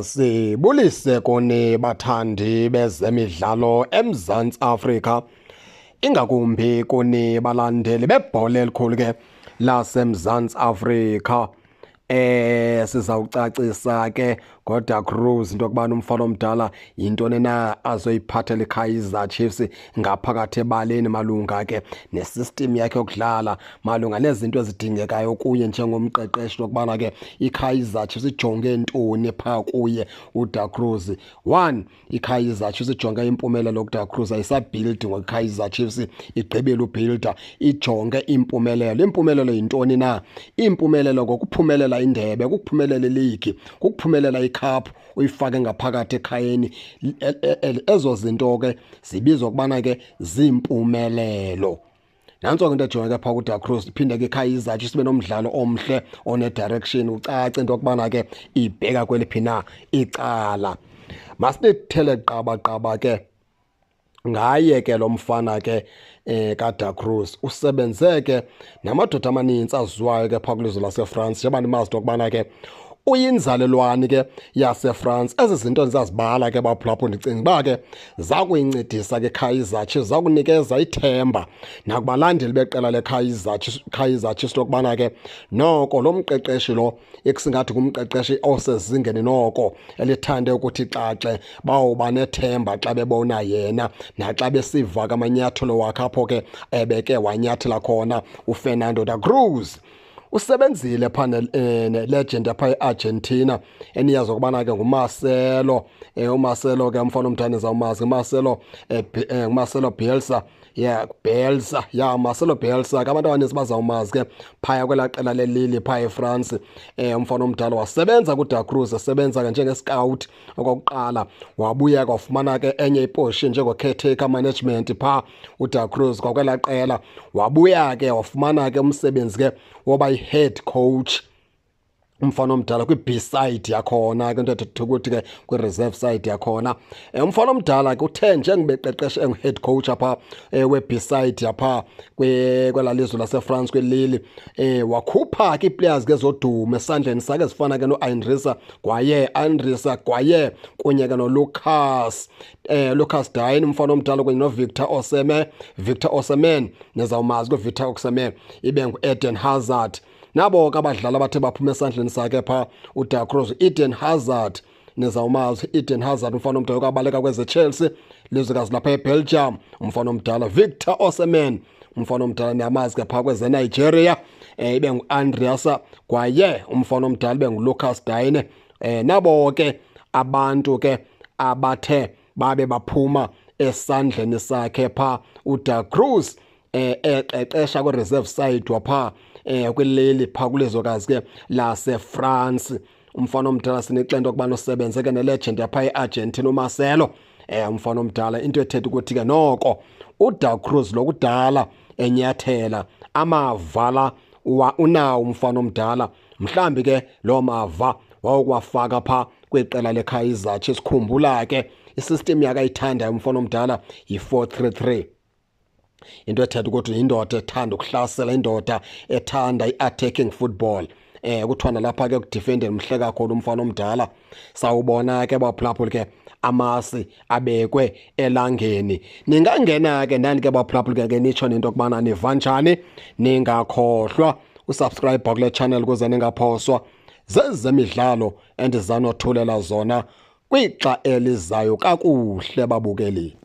Sibulise kuni bathandi bezemidlalo eMzantsi Afrika, ingakumbi kuni balandeli bebhola elikhulu ke laseMzantsi Afrika. Sizawucacisa ke ngoDa Cruz into yokubana umfana omdala yintoni na azoyiphathela iKaizer Chiefs ngaphakathi ebaleni malunga ke nesystem yakhe yokudlala, malunga nezinto ezidingekayo kuye njengomqeqeshi, lokubana ke iKaizer Chiefs ijonge ntoni phaa kuye uDa Cruz. One, iKaizer Chiefs ijonge impumelelo kuDa Cruz, ayisabhildi ngoKaizer Chiefs, igqibile ubhilda, ijonge impumelelo. Impumelelo yintoni na? Impumelelo ngokuphumelela indebe, kukuphumelela iligi, kukuphumelela icup, uyifake ngaphakathi ekhayeni. Ezo zinto ke zibizwa ukubana ke ziimpumelelo. Nantso ke into ejongeke phaa kuDa Cruz. Iphinde ke iKaizer Chiefs sibe nomdlalo omhle one-direction, ucace into yokubana ke ibheka kweliphi na icala. Masinithele qabaqaba ke ngaye ke lo mfana ke kaDa Cruz. Usebenze ke namadoda amaninzi aziwayo ke phaa kwilizwe laseFrance, njengoba nimazi into yokubana ke uyinzalelwane ke yaseFrance. Ezi zinto ndizazibala ke baphulaphula, ndicinga uba ke zakuyincedisa ke Kaizer Chiefs, zakunikeza ithemba nakubalandeli beqela leKaizer Chiefs, Kaizer Chiefs lokubana ke noko lo mqeqeshi lo ekusingathi ngumqeqeshi osezingeni noko elithande ukuthi xaxe, bawuba nethemba xa bebona yena naxa besiva kamanyathelo wakhe apho ke ebeke wanyathela khona. uFernando da Cruz usebenzile phaa ne-legend apha e-Argentina eniyazi ukubana ke nguMarcelo, uMarcelo ke umfana omdala nizawumazi, Marcelo, Marcelo Bielsa, yeah, Bielsa, yeah, Marcelo Bielsa ke abantu abaninzi bazawumazi ke phaya kwelaa qela leLille phaya eFrance. Umfana omdala wasebenza kuDa Cruz, esebenza ke njenge-scout okokuqala, wabuya kwafumana ke enye iposition njengo-caretaker management phaa uDa Cruz kwakwelaa qela, wabuya ke wafumana ke umsebenzi ke woba yi-head coach umfana omdala kwi-B side yakhona ke, into ethetha ukuthi ke kwi-reserve side yakhona. Umfana omdala ke uthe njengoba eqeqesha engu-head coach apha we-B side yapha kwelaa lizwe laseFrance kwiLille, wakhupha ke ii-players ke zodumo esandleni sakhe ezifana ke no-Andrissa Gueye, Andrissa Gueye kunye ke noLucas Lucas Digne umfana omdala kunye noVictor Osimhen, Victor Osimhen nizawumazi kuVictor Osimhen, ibe ngu-Eden Hazard. Nabo ke abadlali abathe baphuma esandleni sakhe phaa uDa Cruz, Eden Hazard nizawumazi Eden Hazard umfana omdala okabaleka kweze Chelsea lizwekazi lapha eBelgium, umfana omdala Victor Osimhen umfana omdala niyamazi ke phaa kweze Nigeria, ibe ngu-Andreas Gueye umfana omdala, ibe nguLucas Digne. Nabo ke abantu ke abathe babe baphuma esandleni sakhe phaa uDa Cruz eqeqesha kwi-reserve side wapha kwileli phaa kulizwekazi ke laseFrance. Umfana omdala sinixela into yokubana usebenze ke nelegend yapha eArgentina uMarcelo, umfana omdala, into ethetha ukuthi ke noko uDa Cruz lokudala enyathela amavala unawo umfana omdala, mhlambi ke loo mava wawukwafaka phaa kwiqela leKaizer Chiefs. Khumbula ke isystem yakhe ayithandayo umfana omdala yi-4-3-3, into ethetha ukuthi yindoda ethanda ukuhlasela, indoda ethanda i-attacking football. Kuthiwa nalapha ke kudefendeni mhle kakhulu umfana omdala. Sawubona ke baphulaphuli ke amasi abekwe elangeni, ningangena ke nani ke baphulaphuli ke nitsho nento yokubana niva njani. Ningakhohlwa usubscribe kule channel ukuze ningaphoswa zezemidlalo endizanothulela zona kwixa elizayo. Kakuhle babukeli.